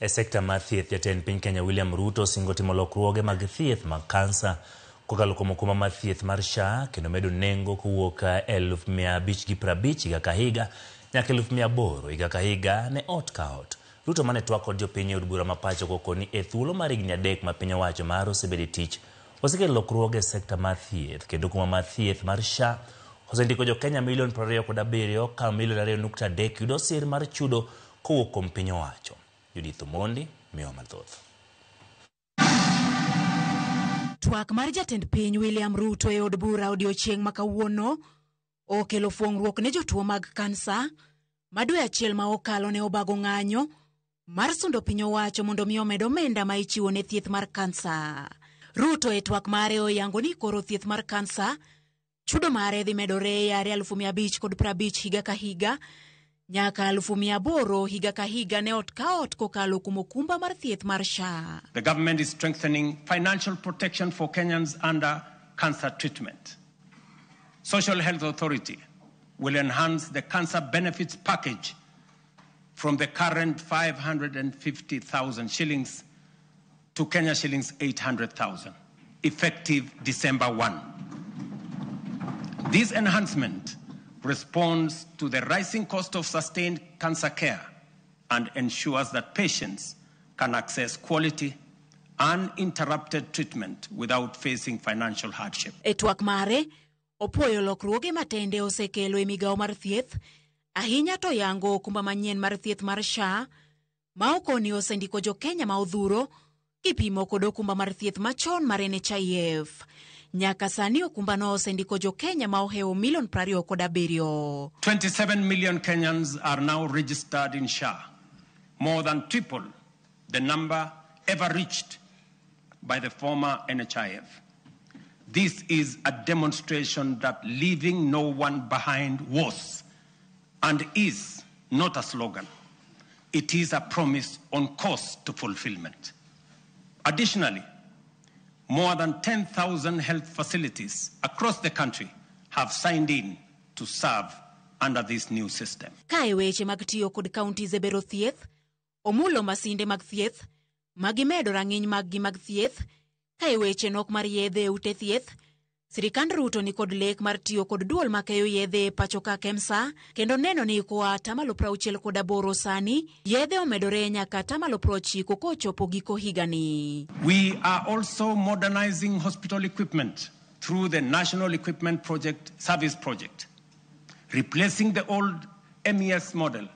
E sekta mar thieth, jatend piny Kenya William Ruto osingo timo lokruoge mag thieth mag kansa kokalo kuom okumba mar thieth mar SHA kendo medo nengo kowuok 550,000 higa ka higa nyaka 800,000 higa ka higa ne ot ka ot. Ruto mane twak kod jopiny e od bura ma pacho koko ni e thuolo mar higni 3 ma piny owacho mare osebedo e tich osekelo lokruoge e sekta mar thieth kendo okumba mar thieth mar SHA osendiko jo Kenya milion 27 ka milion 2.3 yudo sir mar chudo kowuok kuom piny owacho. Judith Omondi miyowa mathoth. Twak mar jatend piny William Ruto e od bura odiochieng' ma kawuono okelo fuong'ruok ne jotuo mag kansa ma dwe achiel ma okalo ne obago ng'anyo mar sundo piny owacho mondo mi omed omenda ma ichiwo ne thieth mar kansa. Ruto e twak mare oyango ni koro thieth mar kansa chudo mare dhi medore yare 550,000 higa ka higa nyaka 800,000 higa ka higa ne ot ka ot kokalo kuom okumba mar thieth mar SHA. The government is strengthening financial protection for Kenyans under cancer treatment. Social Health Authority will enhance the cancer benefits package from the current 550,000 shillings to Kenya shillings 800,000, effective December 1. This enhancement responds to the rising cost of sustained cancer care and ensures that patients can access quality, uninterrupted treatment without facing financial hardship. E twak mare, opuoyo lokruoge matende osekelo e migawo mar thieth, ahinya to yango okumba manyien mar thieth mar SHA, ma okoni osendiko jo Kenya ma odhuro kipimo kod okumba mar thieth machon mar NHIF. Nyaka sani okumbano osendiko jo Kenya ma ohewo milion 27. 27 million Kenyans are now registered in SHA, more than triple the number ever reached by the former NHIF. This is a demonstration that leaving no one behind was and is not a slogan. It is a promise on course to fulfillment. Additionally, more than 10,000 health facilities across the country have signed in to serve under this new system. Ka e weche mag tiyo kod counties e bero thieth, omulo masinde mag thieth, magimedo rang'iny mag-gi mag thieth, ka e weche nok mar yedhe e ute thieth, sirikand Ruto ni kod lek mar tiyo kod duol makeyo yedhe e pacho ka KEMSA kendo neno ni koa 68% sani yedhe omedore nyaka 90% kochopo giko higani. We are also modernizing hospital equipment through the National Equipment Project Service Project, replacing the old MES model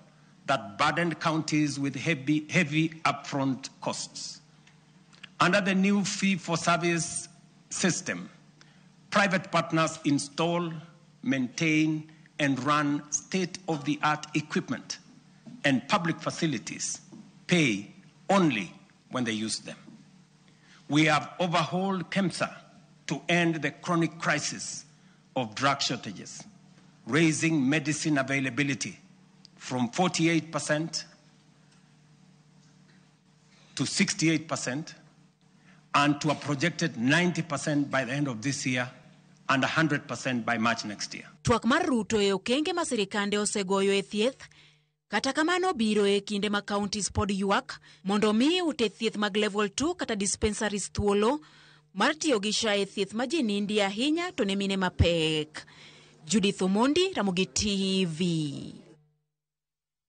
that burdened counties with heavy, heavy upfront costs. Under the new fee-for-service system, private partners install, maintain, and run state-of-the-art equipment, and public facilities pay only when they use them. We have overhauled KEMSA to end the chronic crisis of drug shortages, raising medicine availability from 48% to 68% and to a projected 90% by the end of this year and 100% by March next year. Twak mar Ruto e okenge ma sirikande osegoyo e thieth kata kamano biro e kinde ma counties pod ywak mondo mi ute thieth mag level 2 kata dispensaries thuolo mar tiyo gi SHA e thieth ma ji nindie ahinya to ne mine mapek. Judith Omondi, Ramogi TV.